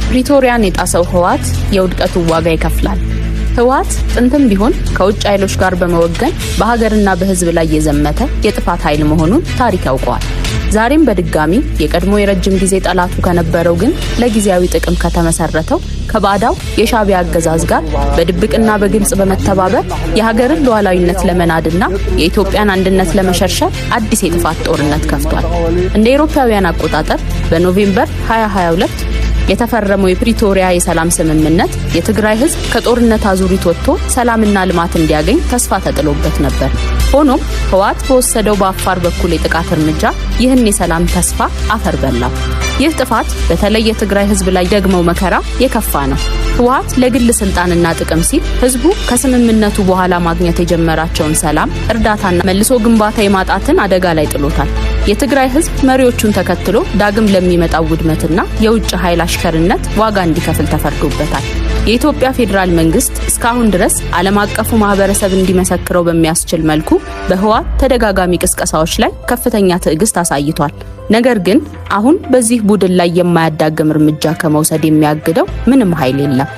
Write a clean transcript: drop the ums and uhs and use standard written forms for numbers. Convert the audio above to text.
ፕሪቶሪያን የጣሰው ህወሓት የውድቀቱ ዋጋ ይከፍላል። ህወሓት ጥንትም ቢሆን ከውጭ ኃይሎች ጋር በመወገን በሀገርና በህዝብ ላይ የዘመተ የጥፋት ኃይል መሆኑን ታሪክ ያውቀዋል። ዛሬም በድጋሚ የቀድሞ የረጅም ጊዜ ጠላቱ ከነበረው ግን ለጊዜያዊ ጥቅም ከተመሰረተው ከባዕዳው የሻዕቢያ አገዛዝ ጋር በድብቅና በግልጽ በመተባበር የሀገርን ሉዓላዊነት ለመናድና የኢትዮጵያን አንድነት ለመሸርሸር አዲስ የጥፋት ጦርነት ከፍቷል። እንደ አውሮፓውያን አቆጣጠር በ November 2022 የተፈረመው የፕሪቶሪያ የሰላም ስምምነት የትግራይ ህዝብ ከጦርነት አዙሪት ወጥቶ ሰላምና ልማት እንዲያገኝ ተስፋ ተጥሎበት ነበር። ሆኖም ህወሓት በወሰደው በአፋር በኩል የጥቃት እርምጃ ይህን የሰላም ተስፋ አፈር በላው። ይህ ጥፋት በተለይ የትግራይ ህዝብ ላይ ደግመው መከራ የከፋ ነው። ህወሓት ለግል ስልጣንና ጥቅም ሲል ህዝቡ ከስምምነቱ በኋላ ማግኘት የጀመራቸውን ሰላም፣ እርዳታና መልሶ ግንባታ የማጣትን አደጋ ላይ ጥሎታል። የትግራይ ህዝብ መሪዎቹን ተከትሎ ዳግም ለሚመጣው ውድመትና የውጭ ኃይል አሽከርነት ዋጋ እንዲከፍል ተፈርዶበታል። የኢትዮጵያ ፌዴራል መንግስት እስካሁን ድረስ ዓለም አቀፉ ማህበረሰብ እንዲመሰክረው በሚያስችል መልኩ በህወሓት ተደጋጋሚ ቅስቀሳዎች ላይ ከፍተኛ ትዕግስት አሳይቷል። ነገር ግን አሁን በዚህ ቡድን ላይ የማያዳግም እርምጃ ከመውሰድ የሚያግደው ምንም ኃይል የለም።